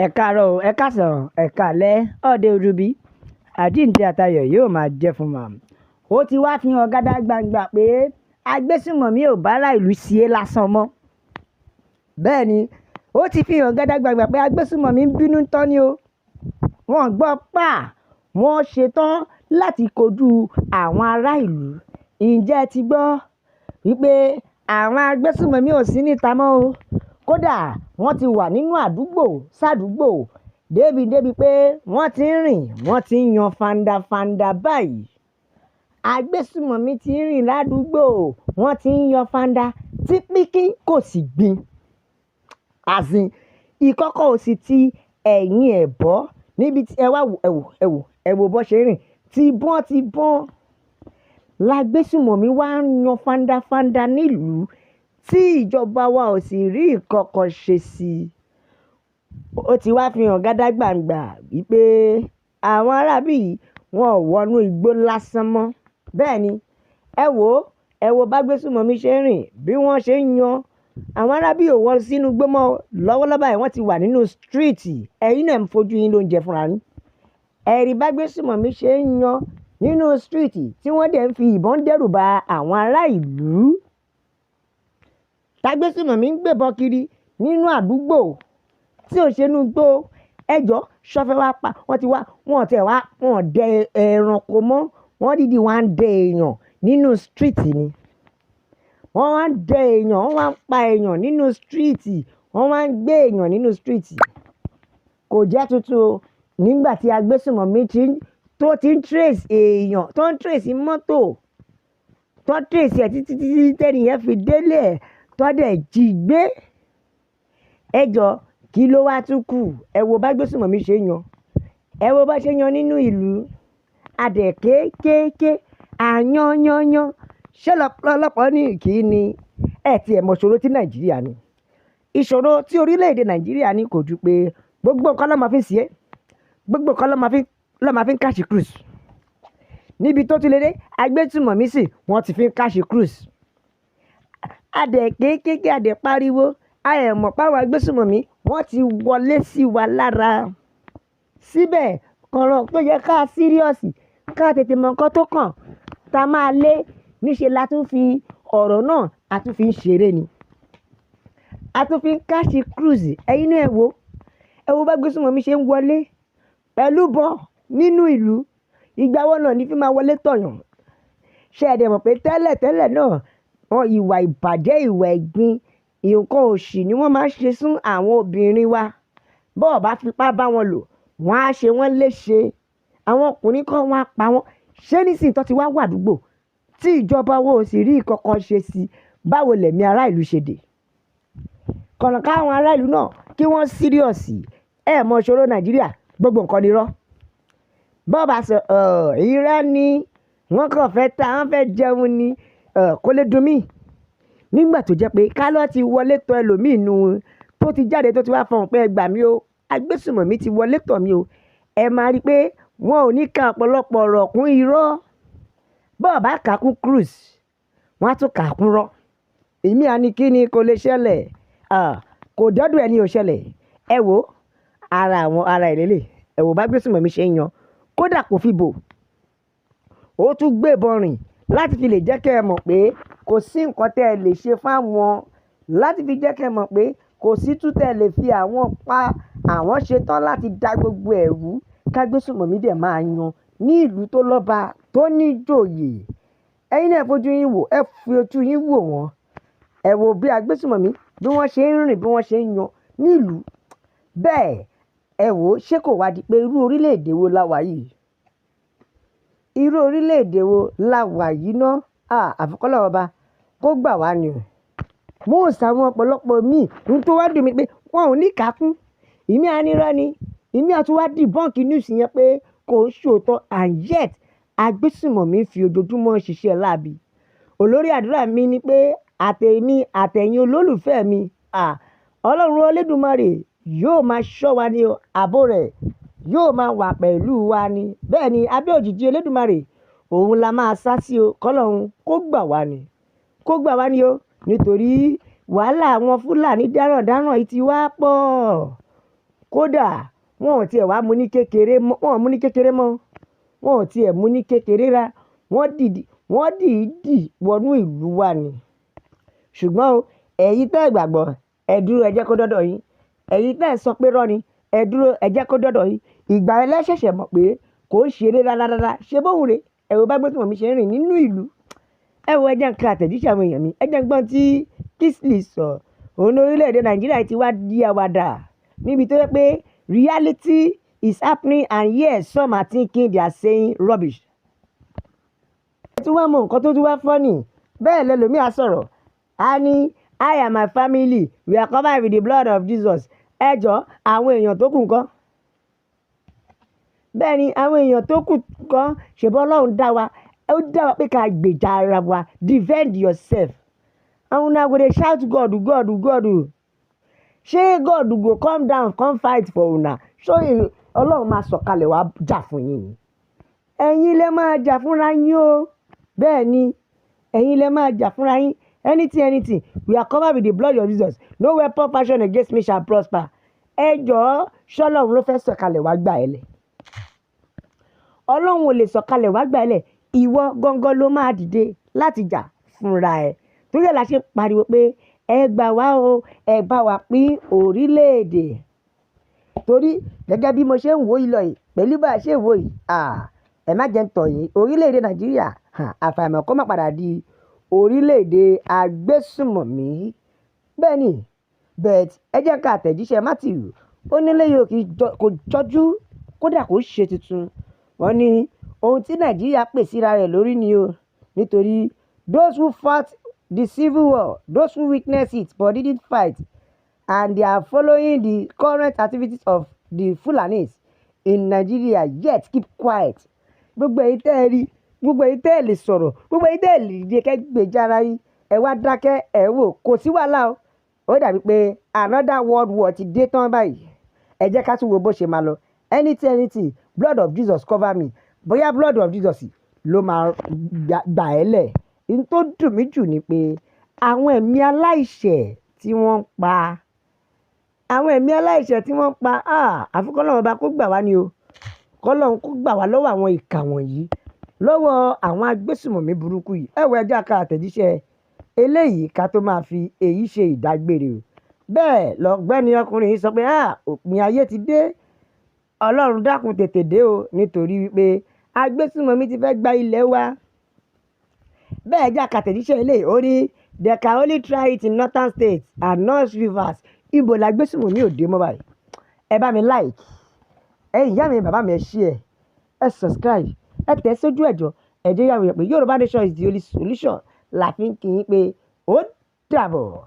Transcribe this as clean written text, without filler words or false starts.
Ẹ káàárọ̀ o, ẹ káàsán, ẹ káalẹ́, ọ̀dẹ̀ òdùbí. Àjíǹde àtayọ̀ yóò máa jẹ́ fún wa. Ó ti wá fi hàn gádàgbàǹgbà pé agbésùmọ̀mí ò bá ará ìlú ṣe é lásán mọ́. Bẹ́ẹ̀ ni, ó ti fi hàn gádàgbàǹgbà pé agbésùmọ̀mí ń bínú tán ni o. Wọ́n gbọ́ pà, wọ́n ṣetán láti kojú àwọn ará ìlú. Ǹjẹ́ ẹ ti gbọ́ wípé àwọn agbésùmọ̀mí ò sí níta mọ́ o? Kódà wọ́n ti wà nínú àdúgbò sádùúgbò débi débi pé wọ́n ti ń rìn, wọ́n ti ń yan fandafanda báyìí. Agbésùmọ̀mí ti ń rìn ládùúgbò, wọ́n ti ń yan fanda tí pínǹkín kò sì gbìn. Àsìn, ìkọ́kọ́ ò sì ti ẹ̀yìn ẹ̀ bọ́ níbi tí ẹ wá wò, ẹ wò, ẹ wò, ẹ wò bó ṣe ń rìn. Tibọ́n tibọ́n lágbésùmọ̀mí wá ń yan fandafanda nílùú tí ìjọba wa ò sì rí nǹkan ṣe sí i. Ó ti wá fi hàn gádàgbàǹgbà wípé àwọn aráabí yìí wọn ò wọnú igbó lásán mọ́. Bẹ́ẹ̀ ni, ẹ wò ó, ẹ wo bágbésùmọ̀mí ṣe ń rìn, bí wọ́n ṣe ń yan. Àwọn aráabí ò wọ sínú igbó mọ́ o. Lọ́wọ́lọ́wọ́ báyìí wọ́n ti wà nínú street. Ẹ̀yin náà ń fojú yín lóúnjẹ fúnra yín. Ẹ̀rí bágbésùmọ̀mí ṣe ń yan nínú street tí wọ́n dẹ̀ ń fi ìbọn dẹ́rù ba àwọn ará ìlú. Tágbésùmọ̀mí ń gbébọn kiri nínú àdúgbò tí ò ṣe inú igbó. Ẹjọ́ ṣọ fẹ́ wá pa, wọ́n ti wá, wọ́n tẹ̀ wá, wọ́n dẹ ẹranko mọ́. Wọ́n dìdí wá ń dẹ èèyàn nínú street ni. Wọ́n wá ń dẹ èèyàn, wọ́n wá ń pa èèyàn nínú street, wọ́n wá ń gbé èèyàn nínú street. Kò jẹ́ tuntun o. Nígbà tí agbésùmọ̀mí ti ń, tó ti ń trace èèyàn, tó ń trace mọ́tò, tó ń trace ẹ̀ títí títí tẹ́ni yẹn fi délé ẹ̀, tó dẹ̀ jí gbé. Ẹjọ́ kí ló wá tún kù? Ẹ wo bágbésùmọ̀mí ṣe ń yan. Ẹ wo bó ṣe ń yan nínú ìlú. Adẹ̀ kéékèèké, àyàn yan yan. Ṣé ọlọ́pàá ní kí ni? Ẹ ti ẹ̀ mọ ìṣòro tí Nàìjíríà ní. Ìṣòro tí orílẹ̀-èdè Nàìjíríà ní kò ju pé gbogbo nǹkan ló máa fi ń ṣe é. Gbogbo nǹkan ló máa fi ń catch cruise. Níbi tó ti lè dé, agbésùmọ̀mí sì wọ́n ti fi ń catch cruise. Adẹ̀ kéékèèké, adẹ̀ pariwo. A ẹ̀ mọ̀ pé àwọn agbésùmọ̀mí wọ́n ti wọlé sí wa lára. Síbẹ̀, kọ̀rọ̀ tó yẹ ká serious, ká tètè mọ nǹkan tó kàn tá máa lé. Níṣe la tún fi ọ̀rọ̀ náà, a tún fi ń ṣeré ni. A tún fi ń catch cruise. Ẹ̀yin náà ẹ wò. Ẹ wo bágbésùmọ̀mí ṣe ń wọlé pẹ̀lú ìbọn nínú ìlú. Ìgbà wo náà ní fi máa wọlé tọ̀yàn. Ṣé ẹ dẹ̀ mọ̀ pé tẹ́lẹ̀ tẹ́lẹ̀ náà, wọ́n ìwà ìbàjẹ́, ìwà ẹ̀gbin, nǹkan òṣì ni wọ́n máa ń ṣe fún àwọn obìnrin wa. Bó bá fipá bá wọn lò, wọ́n á ṣe wọ́n léṣe. Àwọn ọkùnrin kan wọ́n á pa wọ́n. Ṣé nísìnyí tó ti wá wà àdúgbò tí ìjọba wa ò sì rí nǹkan ṣe sí i, báwo lẹ̀mí ará ìlú ṣe dé? Kọ̀nà káwọn ará ìlú náà kí wọ́n serious. Ẹ mọ ìṣòro Nàìjíríà, gbogbo nǹkan ni irọ́. Bó bá sọ, irọ́ ni, wọ́n kàn fẹ́ ta, wọ́n fẹ́ jẹun ni, kó lè dùn mí. Nígbà tó jẹ́ pé ká lọ ti wọlé tọ ẹlòmíì nù tó ti jáde tó ti wá fọhùn pé ẹ gbà mí o, agbésùmọ̀mí ti wọlé tọ̀ mí o. Ẹ máa rí pé wọn ò ní ka ọ̀pọ̀lọpọ̀ ọ̀rọ̀ kún irọ́. Bó bá kà kún cruise, wọ́n á tún kà kún irọ́. Èmi á ní kí ni kò lè ṣẹlẹ̀. Kò dọ́dọ̀ ẹni ò ṣẹlẹ̀. Ẹ wò ara àwọn ará ìlélẹ̀. Ẹ wò bágbésùmọ̀mí ṣe ń yan. Kódà kò fi bò. Ó tún gbébọn rìn láti fi lè jẹ́ kí ẹ mọ̀ pé kò sí nǹkan tí ẹ lè ṣe fún àwọn, láti fi jẹ́ kí ẹ mọ̀ pé kò sí tú tí ẹ lè fi àwọn pa. Àwọn ṣetán láti da gbogbo ẹ̀rú kágbésùmọ̀mí dẹ̀ máa yan ní ìlú tó lọ́ba tó ní ìjòyè. Ẹ̀yin náà fojú yín wò, ẹ fi ojú yín wò wọ́n. Ẹ wo bí agbésùmọ̀mí bí wọ́n ṣe ń rìn, bí wọ́n ṣe ń yan ní ìlú. Bẹ́ẹ̀ ẹ wò ó, ṣé kò wá di pé irú orílẹ̀-èdè wo la wà yìí? Irú orílẹ̀-èdè wo la wà yìí ná? Àfi k'Ọlọ́run ọba kó gbà wá ni o. Most àwọn ọ̀pọ̀lọpọ̀ míì, ohun tó wá dùn mí pé wọ́n ò ní ká kún. Ìmí á ní irọ́ ni. Ìmí á tún wá debunk news yẹn pé kò ń ṣòótọ́ and yet agbésùmọ̀mí fi ojoojúmọ́ ṣiṣẹ́ láabi. Olórí àdúrà mi ni pé àtẹ̀mí àtẹ̀yin olólùfẹ́ mi, Ọlọ́run Olódùmarè yóò máa ṣọ́ wa ní o. Ààbò rẹ̀ yóò máa wà pẹ̀lú wa ni. Bẹ́ẹ̀ ni abẹ́ òjìji Olódùmarè, òun la máa sá sí o. Kọ́lọ́run kó gbà wá ni. Kó gbà wá ni o. Nítorí wàhálà àwọn Fúlàní darandaran yìí ti wá pọ̀. Kódà wọn ò tiẹ̀ wá mú ní kékeré mọ́, wọn ò mú ní kékeré mọ́, wọn ò tiẹ̀ mú ní kékeré rá. Wọ́n dìídì wọnú ìlú wa ni. Ṣùgbọ́n o, ẹ̀yin tẹ́ ẹ gbàgbọ́, ẹ dúró, ẹ jẹ́ kó dọ́dọ̀ yín. Ẹ̀yin tẹ́ ẹ sọ pé irọ́ ni, ẹ dúró, ẹ jẹ́ kó dọ́dọ̀ yín. Ìgbà yẹn lẹ ṣẹ̀ṣẹ̀ mọ̀ pé kò ń ṣeré rárá rárá. Ṣé bóun rè? Ẹ wo bá gbésùmọ̀mí ṣe ń rìn nínú ìlú. Ẹ wo, ẹ jẹ́ n ka àtẹ̀jíṣẹ́ àwọn èèyàn mi. Ẹ jẹ́ n gbọ́n tí Kingsley sọ. Òun ní orílẹ̀-èdè Nàìjíríà ti wá di àwàdà níbi tó jẹ́ pé reality is happening and yes, some are thinking they are saying rubbish. Ẹ tún wá mọ nǹkan tó tún wá funny. Bẹ́ẹ̀ lẹlòmíì á sọ̀rọ̀. A ní, "I and my family, we are covered with the blood of Jesus." Ẹ jọ̀ọ́, àwọn èèyàn tó kù ńkọ́? Bẹ́ẹ̀ ni, àwọn èèyàn tó kù ńkọ́? Ṣèbí Ọlọ́run dá wa. Ó dá wa pé ká gbèjà ara wa. Defend yourself. And una go dey shout God, God, God. Ṣé God go come down come fight for una? Ṣé Ọlọ́run máa sọ̀kalẹ̀ wá jà fún yín ni? Ẹ̀yin lẹ máa jà fúnra yín o. Bẹ́ẹ̀ ni, ẹ̀yin lẹ máa jà fúnra yín. Anything, anything. We are covered with the blood of Jesus. No weapon fashioned against me shall prosper. Ẹ jọ̀ọ́, ṣé Ọlọ́run ló fẹ́ sọ̀kalẹ̀ wá gbà ẹ́ lẹ̀? Ọlọ́run ò lè sọ̀kalẹ̀ wá gbà ẹ́ lẹ̀. Ìwọ gangan ló máa dìde láti jà fúnra ẹ. Torí ẹ̀ la ṣe pariwo pé ẹ gbà wá o, ẹ bá wa pín orílẹ̀-èdè. Torí gẹ́gẹ́ bí mo ṣe ń wò yìí lọ yìí, pẹ̀lú bá a ṣe ń wò yìí, à, ẹ má jẹ́ ń tàn yín, orílẹ̀-èdè Nàìjíríà, àfàìmọ̀ kó má padà di orílẹ̀-èdè agbésùmọ̀mí. Bẹ́ẹ̀ ni, but ẹ jẹ́ ká àtẹ̀jíṣẹ́ Matthew. Ó ní eléyìí ò kì í jọ, kò jọjú, kódà kò ṣe tuntun. Wọ́n ní ohun tí Nàìjíríà pè síra rẹ̀ lórí ni o. Nítorí those who fought the civil war, those who witnessed it but didn't fight, and they are following the current activities of the Fulanis in Nigeria yet keep quiet. Gbogbo ẹ̀yin tẹ́ ẹ rí, gbogbo ẹ̀yin tẹ́ ẹ lè sọ̀rọ̀, gbogbo ẹ̀yin tẹ́ ẹ lè dìde kẹ́ gbèjà ara yín, ẹ wá dákẹ́, ẹ wò, kò sí wàhálà o. Ó dàbí pé another world war ti dé tán báyìí. Ẹ jẹ́ ká tún wo bó ṣe máa lọ. Anything, anything, blood of Jesus cover me. Bóyá blood of Jesus ló máa gbà ẹ́ lẹ̀. Ohun tó dùn mí jù ni pé àwọn ẹ̀mí aláìṣẹ̀ tí wọ́n ń pa, àwọn ẹ̀mí aláìṣẹ̀ tí wọ́n ń pa, ah, àfi k'Ọlọ́run Ọba kó gbà wá ni o. K'Ọlọ́run kó gbà wá lọ́wọ́ àwọn ìkà wọ̀nyí, lọ́wọ́ àwọn agbésùmọ̀mí burúkú yìí. Ẹ wo, ẹ jẹ́ ká àtẹ̀jíṣẹ́ eléyìí ká tó máa fi èyí ṣe ìdágbére o. Bẹ́ẹ̀ lọ̀gbẹ́ni ọkùnrin yìí sọ pé, ah, òpin ayé ti dé. Ọlọ́run dákun tètè dé o, nítorí wípé agbésùmọ̀mí ti fẹ́ gba ilẹ̀ wa. Bẹ́ẹ̀ jẹ́ ká àtẹ̀jíṣẹ́ eléyìí. Ó ní they can only try it in northern states and north rivers. Ibo l'agbésùmọ̀mí ò dé mọ́ báyìí? Ẹ bá mi like. Ẹ̀yin ìyá mi, bàbá mi, ẹ share, ẹ subscribe, ẹ tẹ̀ sójú ẹ̀jọ̀. Ẹ jẹ́ yàwó yẹn pé Yorùbá Nation is the only solution. La fi ń kí yín pé ó dàbọ̀.